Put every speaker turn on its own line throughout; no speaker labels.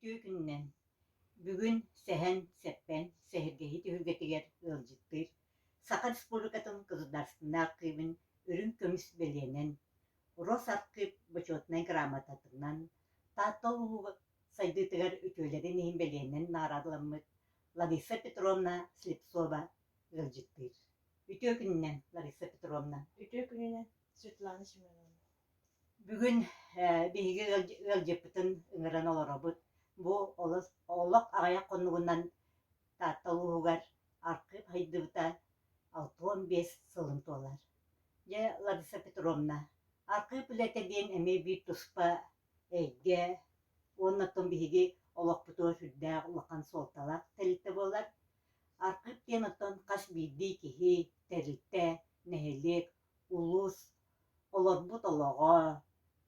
Үтүө күнүнэн! Бүгүн Сэһэн Сэппэн сэһэргэһии түһүлгэтигэр ыалдьыттыыр Саха Республикатын Государственнай архыыбын үрүҥ көмүс бэлиэнэн, Росархыып Бочуотунай грамотатынан, Таатта улууһун сайдыытыгар үтүөлэрин иһин бэлиэнэн наҕараадаламмыт Лариса Петровна Слепцова ыалдьыттыыр. Үтүө күнүнэн, Лариса Петровна!
Үтүө күнүнэн, Светлана Семеновна.
Бүгүн биһиги ыалдьыппытын ыҥыран олоробут. Бу олох аҕыйах хонугунан Таатта улууһугар архыып хайдыбыта 65 сылын туолар. Дьэ, Лариса Петровна, архыып үлэтэ диэн эмиэ биир туспа эйгэ уонна оттон биһиги олохпутугар сүрдээх улахан суолталаах тэрилтэ буолар. Архыып диэн оттон хас биирдии киһи, тэрилтэ, нэһилиэк, улуус олорбут олоҕо,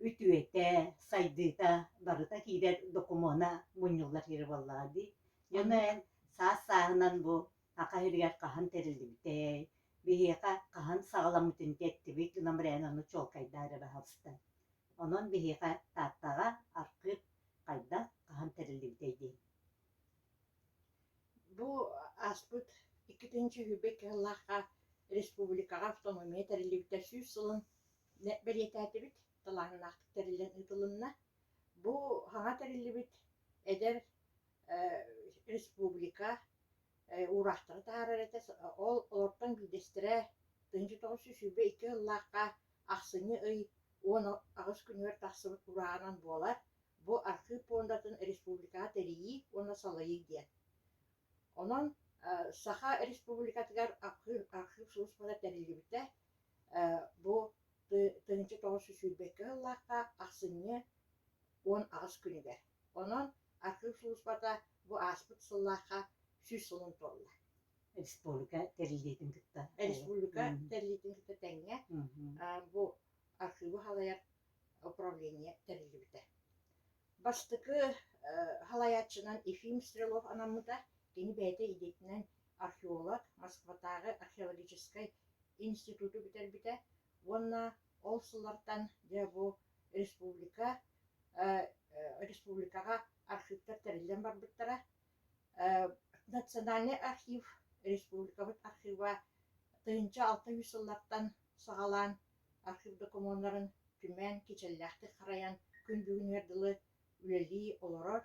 үтүөтэ, сайдыыта барыта киирэр докумуона мунньуллар сирэ буоллаҕа дии. Дьоно эн саас-сааһынан бу Саха сиригэр хаһан тэриллибитэй, биһиэхэ хаһан саҕаламмытын эттибит гынан баран ону чуолкайдаа эрэ баһаалыста. Онон биһиэхэ Тааттаҕа архыып хайдах, хаһан тэриллибитэй диэн.
Бу ааспыт 2022 сыллаахха республикаҕа автономия тэриллибитэ 100 сылын бэлиэтээтибит, талааннаахтык тэриллэн ыытылынна. Бу саҥа тэриллибит эдэр республика уураахтары таһаарар этэ. Ол олортон биирдэстэрэ 1922 сыллаахха ахсынньы ый 18 күнүгэр тахсыбыт урааҕынан буолар. Бу архыып пуондатын республикаҕа тэрийии уонна салайыы диэн. Онон Саха Республикатыгар архыып сулууспата тэриллибитэ. Бу 1922 сыллаахха ахсынньы 18 күнүгэр. Онон архыып сулууспата бу ааспыт сыллаахха 100 сылын туолла.
Республика тэриллиитин кытта.
Республика тэриллиитин кытта тэҥҥэ бу архыыбы салайар управление тэриллибитэ. Бастакы салайааччынан Ефим Стрелов анаммыта. Кини бэйэтэ идэтинэн археолог, Москватааҕы археологическай институту бүтэрбитэ уонна ол сыллартан дьэ бу республика республикаҕа архивтар тэриллэн барбыттара. Национальнай архив, республикабыт архива 1600 сыллартан саҕалаан архив докумуоннарын түмэн, кичэллээхтик харайан күн бүгүнүгэр дылы үлэлии олорор.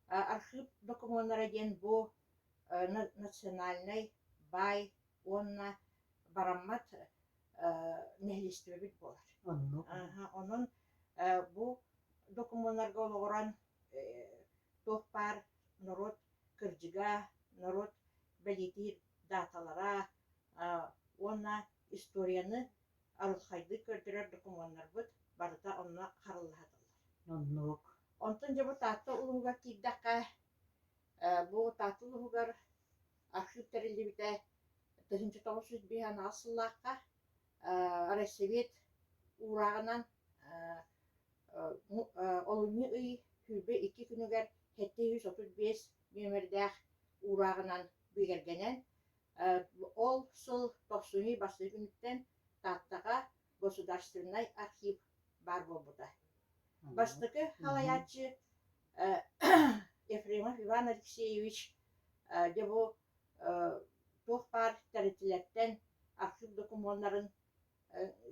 Архыып докумуоннара диэн бу национальнай баай уонна бараммат нэһилиэстибэбит буолар.
Оннук.
Онон бу докумуоннарга олоҕуран туох баар норуот кырдьыга, норуот бэлиэтиир дааталара уонна историяны арылхайдык көрдөрөр докумуоннарбыт барыта онно харалла сыталлар.
Оннук.
Онтон дьэ бу Таатта улууһугар киирдэххэ, бу Таатта улууһугар архыып тэриллибитэ 1958 сыллаахха Россовет уурааҕынан олунньу ый 22 күнүгэр 735 нүөмэрдээх уурааҕынан бигэргэнэн, ол сыл тохсунньу бастакы күнүттэн Тааттаҕа государственнай архив баар буолбута. Бастакы салайааччы Ефремов Иван Алексеевич дьэ бу туох баар тэрилтэлэртэн архыып докумуоннарын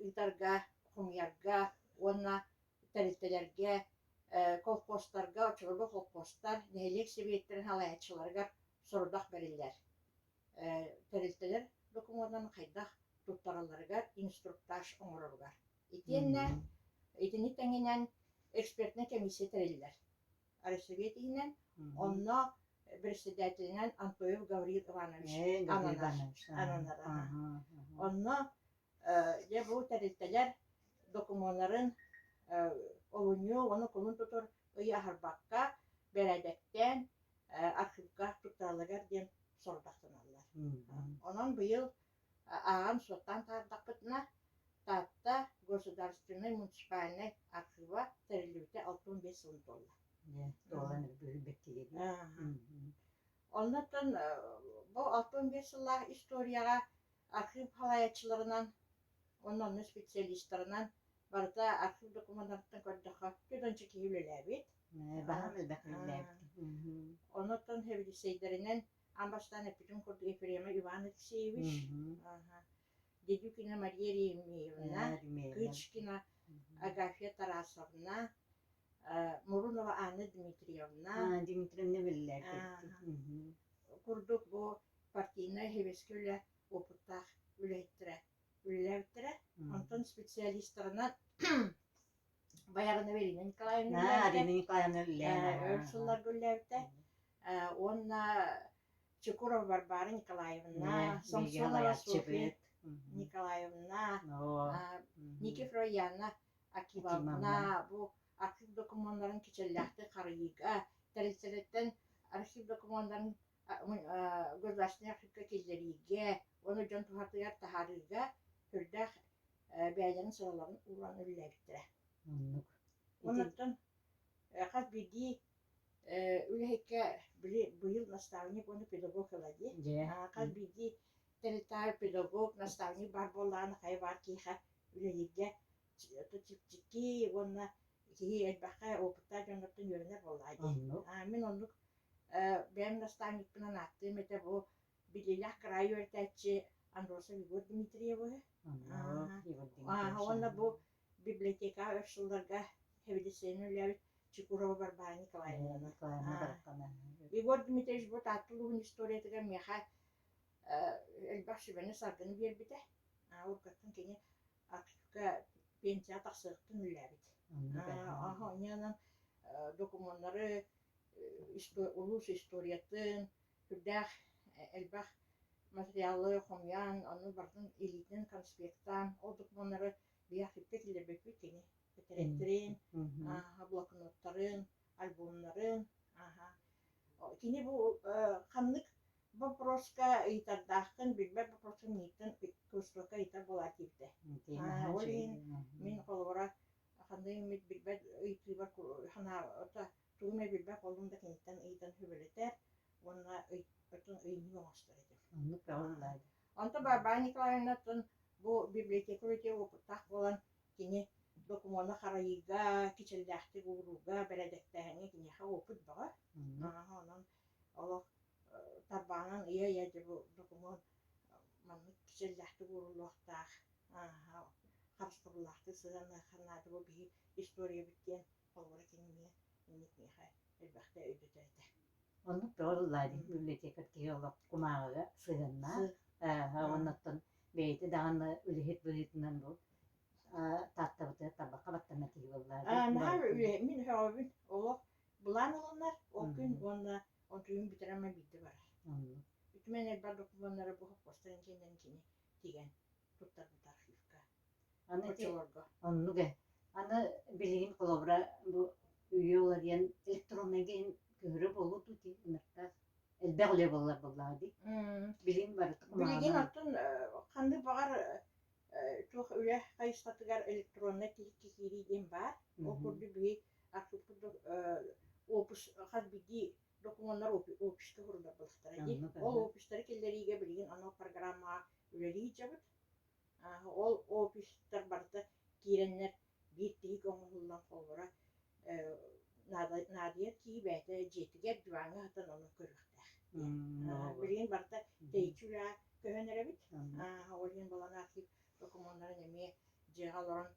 ыытарга, хомуйарга уонна тэрилтэлэргэ, колхозтарга, оччолорго колхозтар, нэһилиэк сэбиэттэрин салайааччыларыгар сорудах бэриллэр. Тэрилтэлэр докумуоннарын хайдах туттаралларыгар инструктаж оҥороругар. Итиэннэ итини тэҥинэн экспертнэй комиссия тэриллэр. Россовет иһинэн онно председателинэн Антоев Гаврил Иванович ананар. ананар. Онно дьэ бу тэрилтэлэр докумуоннарын олунньу уонна кулун тутар ый аһарбакка бэрээдэктээн архыыпка туттаралларыгар диэн сорудахтаналлар. Онон быйыл ааҕан-суоттаан таһаардахпытына, Таатта государственнай муниципальнай архыыба тэриллибитэ 65 сылын туолла.
Туолан бэттигэ
Оннуттан бу 65 сыллаах историяҕа архыып салайааччыларынан уонна онно специалистарынан барыта архыып докумуоннарыттан көрдөххө, 40 киһи үлэлээбит.
Баһаам элбэх үлэлээбит.
Онон сэбилиссэйдэринэн аан бастаан эппитим курдук Ефремов Иван Алексеевич, Дедюкина Мария Еремеевна, Кычкина Агафья Тарасовна, Мурунова Анна Дмитриевна
Дмитриевна биллээбит.
Курдук бу партийнай сэбиэскэй үлэ уопуттаах үлэһиттэрэ үлэлээбиттэрэ. Онтон специалистарынан Баярынова Ирина Николаевна үлэлээбитэ.
Ирина Николаевна үлэлээн.
Өр сылларга үлэлээбитэ. Уонна Чекурова Варвара Николаевна, Самсонова Софья Николаевна, Никифорова Яна Акимовна бу архив докумуоннарын кичэллээхтик харайыыга, тэрилтэлэртэн архив докумуоннарын государственнай архивка киллэриигэ уонна дьон туһатыгар таһаарыыга сүрдээх бэйэлэрин сыраларын ууран үлэлээбиттэрэ.
Оннук.
Оннуттан хас биирдии үлэһиккэ били быйыл наставник уонна педагог ыла дии. Хас биирдии тэрилтэҕэ педагог, наставник баар буоллаҕына хайа баар киһиэхэ үлэлииргэ чэпчэки уонна киһи элбэххэ опыттаах дьоннортон үөрэнэр буоллаҕа дии. Мин оннук бэйэм наставникпынан ааттыым этэ бу биллиилээх кыраайы үөрэтээччи Андросов Егор Дмитриевы. Уонна бу библиотекаҕа өр сылларга сэбиэдиссэйинэн үлэлээбит Чекурова Варвара Николаевнаны. Егор Дмитриевич бу Таатта улууһун историятыгар миэхэ элбэх сүбэни-саргыны биэрбитэ. Уруккаттан кини архивка пенсияҕа тахсыахтан үлэлээбит. Онньонон докумуоннары улуус историятын сүрдээх элбэх материалы хомуйан, ону барытын илиитинэн конспектаан, ол докумуоннары биһиги архивка киллэрбиппит кини тэтэрээттэрин, блокноттарын, альбомнарын. Кини бу ханнык боппуруоска ыйытардааххын билбэт боппуруоскун миигиттэн кыбыстыбакка ыйытар буолаат диэбитэ. Ол иһин мин холобура ханнык эмит билбэт ыйытыыбар санаата тугу эмэ билбэт буоллум да киниттэн ыйытан сүбэлэтэр уонна оттон ыйынньык оҥостор этим.
Оннук бөҕө
Онтон Варвара Николаевнаттан бу библиотека үлэтигэр уопуттаах буолан кини докумуону харайыыга, кичэллээхтик уурууга, бэрэдэктээһиҥҥэ киниэхэ уопут бөҕө. Онон олох тарбаҕынан ыйа-ыйа дьэ бу докумуон маннык кичэллээхтик ууруллуохтаах, харыстабыллаахтык сыһыанныахха наада бу биһи историябыт диэн холобура кини эмиэ инник миэхэ элбэхтэ өйдөтөр этэ.
Оннук бөҕө буоллаа дии библиотекарь киһи олох кумааҕыга сыһыаннаах. Уоннаттан бэйэтэ даҕаны үлэһит быһыытынан бу Тааттабытыгар тарбахха баттанар киһи буоллаа дии.
Наһаа үлэһит мин сөҕөбүн. Олох былаан ылынар ол күн уонна онтуйун бүтэрэн биирдэ барар.
Оннук.
Үтүмэн элбэх докумуоннары бу хоппуостарын кэннин кини тигэн туттарбыт архивка.
Аны ити оннук ээ. Аны билигин холобура бу үйэ уларыйан электроннайга иһин көһөрө буолуо дуу дии ынырыктаах элбэх үлэ буоллар буоллаҕа дии. Билигин барыта
Билигин
кумааҕынан.
оттон ханнык баҕар туох үлэ хайысхатыгар электроннай тиһиккэ киирии диэн баар. Ол курдук биһи архивпыт опус хас биирдии докумуоннар описка суруллар буоллахтара дии. Ол опистары киллэриигэ билигин анал программаҕа үлэлии сылдьабыт. Ол офистар барыта киирэннэр биир тиһик оҥоһуллан холобура наадыйар киһи бэйэтэ дьиэтигэр диваҥҥа сытан ону көрүөхтээх. Билигин барыта тэйиччи үлэҕэ көһөн эрэбит. Ол иһин балан архив докумуоннарын эмиэ дьиэҕэ олорон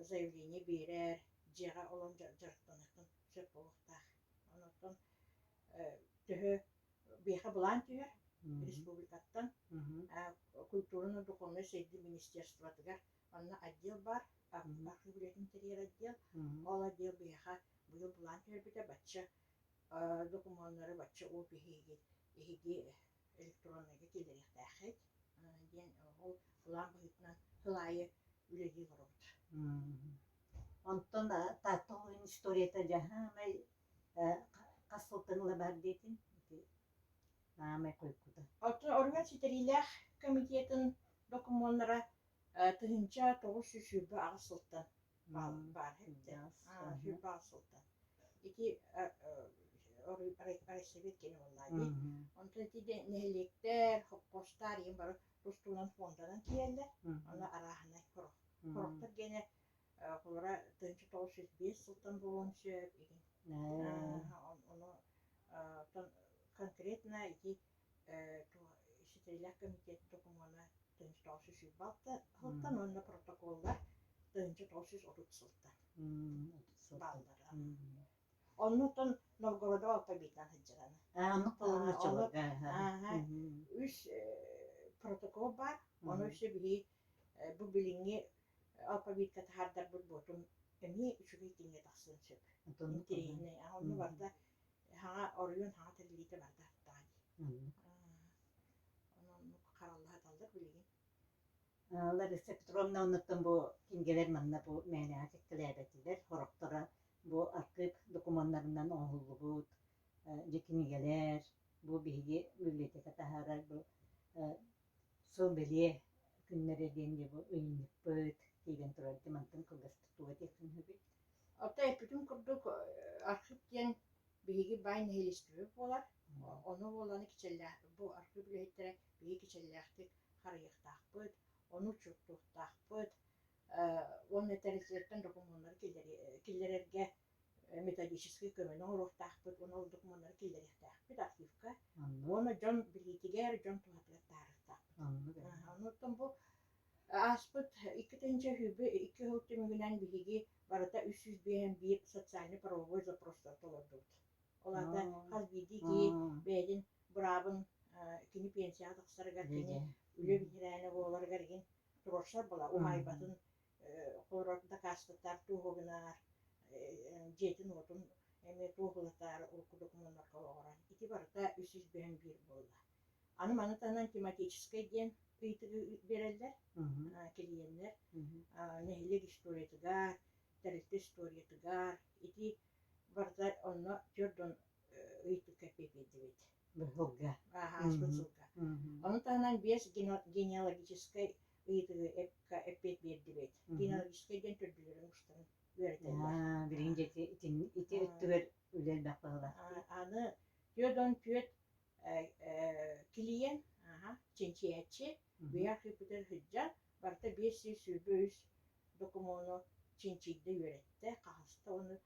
заявление биэрэр, дьиэҕэ олорон дьарыктаныаххын сөп буолуохтаах. Онон төһө биһиэхэ былаан түһэр республикаттан культурно-духовнай сайдыы министерствотыгар онно отдел баар, архив үлэтин тэрийэр отдел. Ол отдел биһиэхэ быйыл былаан түһэрбитэ бачча докумуоннары бачча опиһи эһиги электроннайга киллэриэхтээххит диэн ол былаан быһыытынан сыл аайы үлэлии олоробут.
Онтон Таатта улууһун историята дьаһаамай хас сылтан ыла баар диэтин ити аамай хойуккута.
Оттон Оруйуон ситэриилээх комитетын докумуоннара 1928 сылтан баар эбитэ. 28 сылтан. Ити райсовет кини буоллаа дии. Онтон ити нэһилиэктэр, хоппуостар ийэм бары тус-туһунан фонданан киирэллэр. Онно арааһынай сорох. Сорохтор гиэнэ холобура 1905 сылтан буолуон сөп, игин. Ону конкретно ити ситэриилээх комитет докумуона 1926 сылтан уонна протоколлар 1930 сылтан бааллара. Оннуттан Новгородова алфавитынан сылдьараны.
Оннук буолан оччолорго.
Үс протокол баар. Ону өссө биһи бу билиҥҥи алфавитка таһаардарбыт буотун эмиэ үчүгэй кинигэ тахсыан сөп. Интэриэһинэй. Онно барыта хаҥа оройуон хаҥа тэриллиитэ барыта аттаҕа дии. Ону оннук хараллаһаталлар билигин.
Лариса Петровна оннуттан бу кинигэлэр манна бу мээнэҕэ кэккэлээбэтилэр. Сорохторо бу архыып докумуоннарынан оҥоһуллубут дьэ кинигэлэр, бу биһиги библиотека таһаарар бу сыл бэлиэ күннэрэ диэн дьэ бу ыйынньыкпыт киирэн турар дьэ мантан кылгастык тугу этиэххин сөбүй?
Оттон эппитим курдук архыып диэн биһиги баай нэһилиэстибэ буолар. Ону буолан кичэллээх бу архыып үлэһиттэрэ биһиги кичэллээхтик харайыахтаахпыт, ону учуоттуохтаахпыт уонна тэрилтэлэртэн докумуоннары киллэрэргэ методическай көмөнү оҥоруохтаахпыт уонна ол докумуоннары киллэриэхтээхпит архивка уонна дьон билиитигэр, дьон туһатыгар таһаарыахтаахпыт. Онуттан бу ааспыт 2022 сыл түмүгүнэн биһиги барыта 351 социальнай-правовой запростары толордубут. Ол аата хас биирдии киһи бэйэтин быраабын кини пенсияҕа тахсарыгар, кини үлэ бэтэрээнэ буоларыгар игин туруорсар буолар, уһаайбатын хорор дакаастатар, туоһугунаар, дьиэтин-уотун эмиэ туоһулатаар урукку докумуоннарга олоҕуран. Ити барыта 351 буолла. Аны маны таһынан тематическай диэн ыйытыгы биэрэллэр килийиэннэр нэһилиэк историятыгар, тэрилтэ историятыгар ити барыта онно 40 ыйытыкка эппиэт биэрдибит.
Сылга.
Ааспыт сылга. Ону таһынан биэс генеалогическай ыйытыгы эппиэт биэрдибит. Генеалогическай диэн төрдүлэрин устарын үөрэтэллэр.
Билигин дьэ ити өттүгэр үлэ элбэх быһыылаах.
Аны 44 килийиэн чинчийээччи биһи архыыппытыгар сылдьан барыта 523 докумуону чинчийдэ үөрэттэ, хаһыста уонна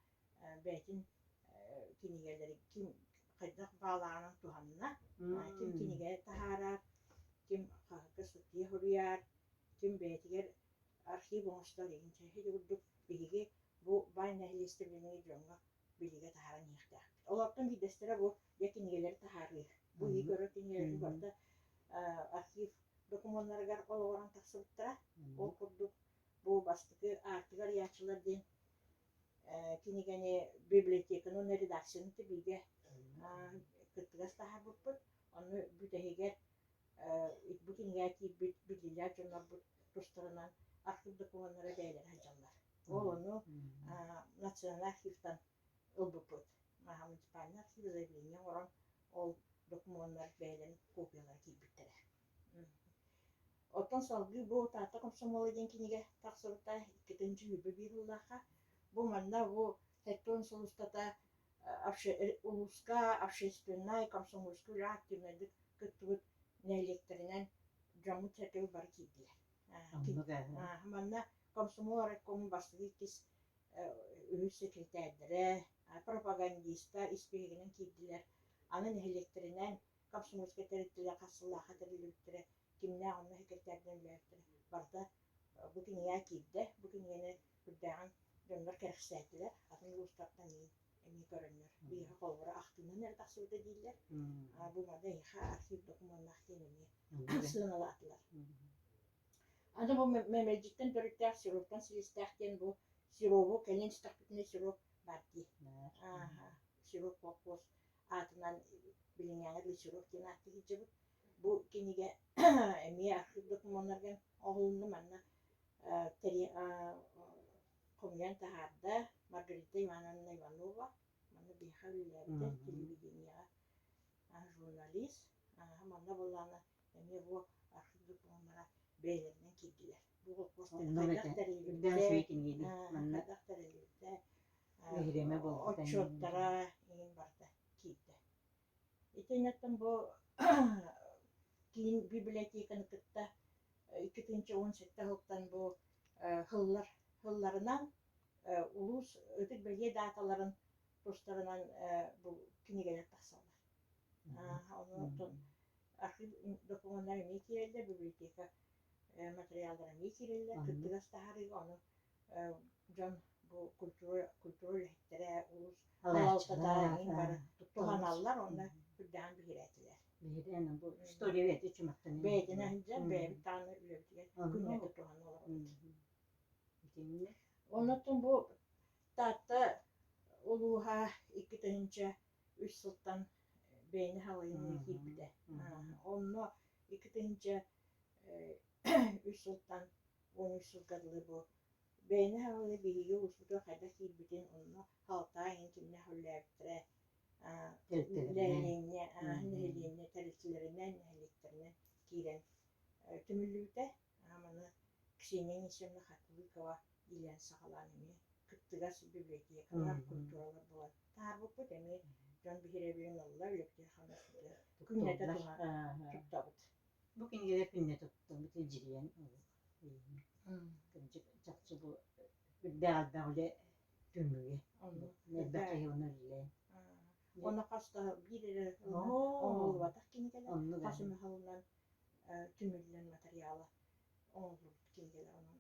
бэйэтин кинигэлэри ким хайдах баалааҕынан туһанна, ким кинигэ таһаарар, ким хаһыакка ыстатыйа суруйар, ким бэйэтигэр архив оҥостор игин ити курдук биһиги бу баай нэһилиэстибэлэри дьоҥҥо билиигэ таһааран иһиэхтээхпит. Олортон биирдэстэрэ бу дьэ кинигэлэри таһаарыы. Бу ии көрөр кинигэлэрин барыта архив докумуоннарыгар олоҕуран тахсыбыттара. Ол курдук бу бастакы аартыгар ыйааччылар диэн кинигэни библиотеканы уонна редакцияны бииргэ кыттыгас таһаарбыппыт. Ону бүтэһигэр бу кинигэҕэ киирбит биллиилээх дьоннорбут тустарынан архив докумуоннара бэйэлэрэ сылдьаллар. Ол ону национальнай архивтан ылбыппыт. Муниципальный архив заявление оҥорон ол докумуоннар бэйэлэрин копиялара киирбиттэрэ. Оттон салгыы бу Таатта комсомола диэн кинигэ тахсыбыта 2021 сыллаахха. Бу манна бу 70 сыл устата улууска общественнай, комсомольскай үлэ активнайдык кыттыбыт нэһилиэктэринэн дьоммут-сэргэбит бары киирдилэр. Манна комсомол райкомун бастакы иккис үһүс секретэрдэрэ, пропагандистар испииһэгинэн киирдилэр. Аны нэһилиэктэринэн комсомольскай тэрилтэлэр хас сыллаахха тэриллибиттэрэ, кимнээх онно секретарынан үлэлээбиттэрэ барыта бу кинигэҕэ киирдэ. Бу кинигэни үрдээҕин дьоннор кэрэхсээтилэр, атын улуустартан эмиэ көрөннөр. Биһиэхэ холобура ахтыынан эрэ тахсыбыта дииллэр. Бу манна эһиэхэ архив докумуоннаах диэн эмиэ сыаналаатылар. Аны бу Мэмэлдьиттэн төрүттээх Сироптан силистээх диэн бу Сирову кэлин истэхпитинэ Сиров баар дии. Сиров холкуос аатынан билиҥҥээҥи дылы Сиров диэн ааттыы сылдьыбыт. Бу кинигэ эмиэ архив докумуоннарга оҥоһулунна манна хомуйан таһаарда Маргарита Ивановна Иванова манна биһиэхэ үлэлээбитэ телевидениеҕа журналист манна буоллаҕына эмиэ бу архив докумуоннара бэйэлэринэн киирдилэр. Бу холкуостар хайдах тэриллибитэ, хайдах тэриллибитэ, отчуоттара иҥин барыта киирдэ. Итиннэттэн бу киин библиотеканы кытта 2017 сылтан бу сыллар сылларынан улуус ытык бэлиэ дааталарын тустарынан бу кинигэлэр тахсаллар. Ону оттон архив докумуоннар эмиэ киирэллэр, библиотека материаллара эмиэ киирэллэр, кыттыгас таһаарыыга ону дьон бу культура культура үлэһиттэрэ, улуус салалтата эҥин бары туһаналлар уонна үрдээн биһирээтилэр.
Биһирээн бу история бэйэтэ чумахтан
Бэйэтинэ сылдьар, бэйэбит даҕаны үлэбитигэр күннэтэ туһана олоробут.
Итиннэ
Оннуттан бу Таатта улууһа 2003 сылтан бэйэни салайыныы киирбитэ. Онно 2003 сылтан 13 сылга дылы бу бэйэни салайыы биһиги улууспутугар хайдах киирбитин, онно Халтаай иһин кимнээх үлэлээбиттэрэ, нэһилиэнньэ нэһилиэнньэ тэрилтэлэринэн, нэһилиэктэринэн киирэн түмүллүбүтэ. Маны Ксения Анисимовна Хатылыкова иилээн саҕалаан эмиэ кыттыгас библиотекалар, культуралар буолан таһаарбыппыт эмиэ дьон биһирэбилин ылла, үлэбитигэр хамнаспытыгар күннэтэ туттабыт.
Бу кинигэлэр күннэтэ туттабыт илдьирийэн кырдьык чахчы бу үрдээх элбэх үлэ түмүгэ. Элбэх киһи ону үлэлээн.
Онно хас да биир эрэ оҥоһуллубатах кинигэлэр хас эмэ сылынан түмүллэн матырыйаала оҥоһуллубут кинигэлэр онон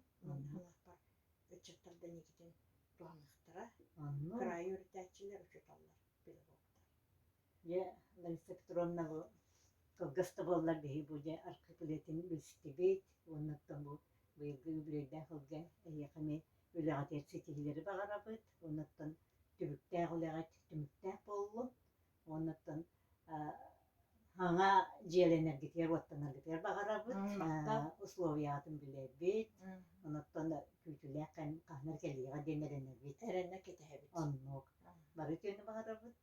санаахпар ыччаттар да инникитин туһаныахтара. Кыраайы үөрэтээччилэр, учууталлар, педагогтар.
Дьэ, Лариса Петровна бу кылгас да буоллар биһи бу дьэ архыып үлэтин билистибит уонна оттон бу быйылгы үбүлүөйдээх сылга эһиэхэ эмиэ үлэҕитигэр ситиһиилэри баҕарабыт уонна оттон түбүктээх үлэҕит түмүктээх буоллун уонна оттон Хаҥа дьиэлэнэргитигэр-уоттанаргытыгар баҕарабыт, условиятын билэбит, онуттан күүтүүлээх кэм хаһан эрэ кэлиэҕэ диэн эрэнэбит.
Эрэнэ кэтэһэбит.
Оннук. Бары үтүөнү баҕарабыт.